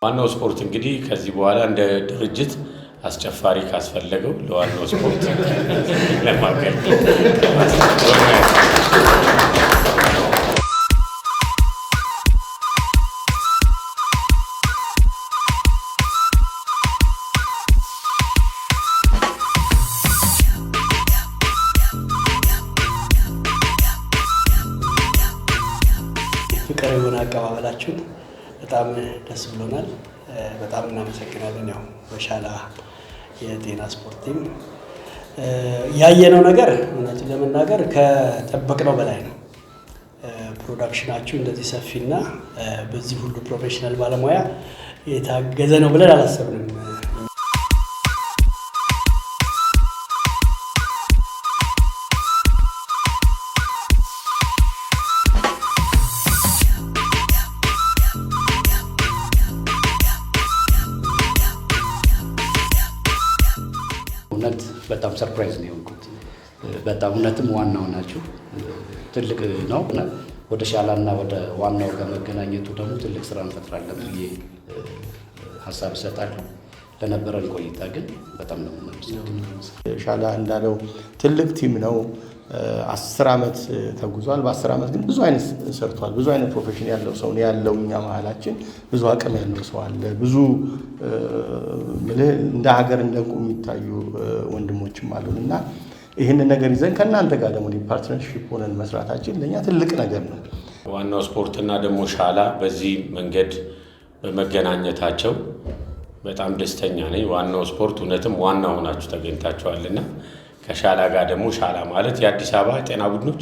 ዋናው ስፖርት እንግዲህ ከዚህ በኋላ እንደ ድርጅት አስጨፋሪ ካስፈለገው ለዋናው ስፖርት ለማገልገል። ፍቅር የሆነ አቀባበላችሁን በጣም ደስ ብሎናል። በጣም እናመሰግናለን። ያው በሻላ የጤና ስፖርት team ያየነው ነገር እውነቱን ለመናገር ከጠበቅነው በላይ ነው። Production ኣችሁ እንደዚህ ሰፊና በዚህ ሁሉ professional ባለሙያ የታገዘ ነው ብለን አላሰብንም። እውነት በጣም surprise ነው የሆንኩት። በጣም እውነትም ዋናው ናችሁ፣ ትልቅ ነው። ወደ ሻላና ወደ ዋናው ጋር መገናኘቱ ደግሞ ትልቅ ስራ እንፈጥራለን ብዬ ሀሳብ እሰጣለሁ። ለነበረን ቆይታ ግን በጣም ነው የማመሰግነው። ሻላ እንዳለው ትልቅ team ነው። 10 ዓመት ተጉዟል። በ10 ዓመት ግን ብዙ አይነት ሰርቷል። ብዙ አይነት profession ያለው ሰው ነው ያለው። እኛ መሀላችን ብዙ አቅም ያለው ሰው አለ። ብዙ ምልህ እንደ ሀገር እንደ እንቁ የሚታዩ ወንድሞችም አሉን እና ይህንን ነገር ይዘን ከእናንተ ጋር ደግሞ partnership ሆነን መስራታችን ለእኛ ትልቅ ነገር ነው። ዋናው ስፖርትና ደግሞ ሻላ በዚህ መንገድ በመገናኘታቸው በጣም ደስተኛ ነኝ። ዋናው ስፖርት እውነትም ዋና ሆናችሁ ተገኝታችኋልና ከሻላ ጋር ደግሞ ሻላ ማለት የአዲስ አበባ ጤና ቡድኖች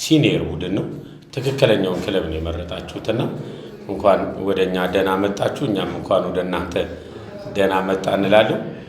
senior ቡድን ነው። ትክክለኛውን ክለብ ነው የመረጣችሁትና እንኳን ወደ እኛ ደህና መጣችሁ፣ እኛም እንኳን ወደ እናንተ ደህና መጣ እንላለን።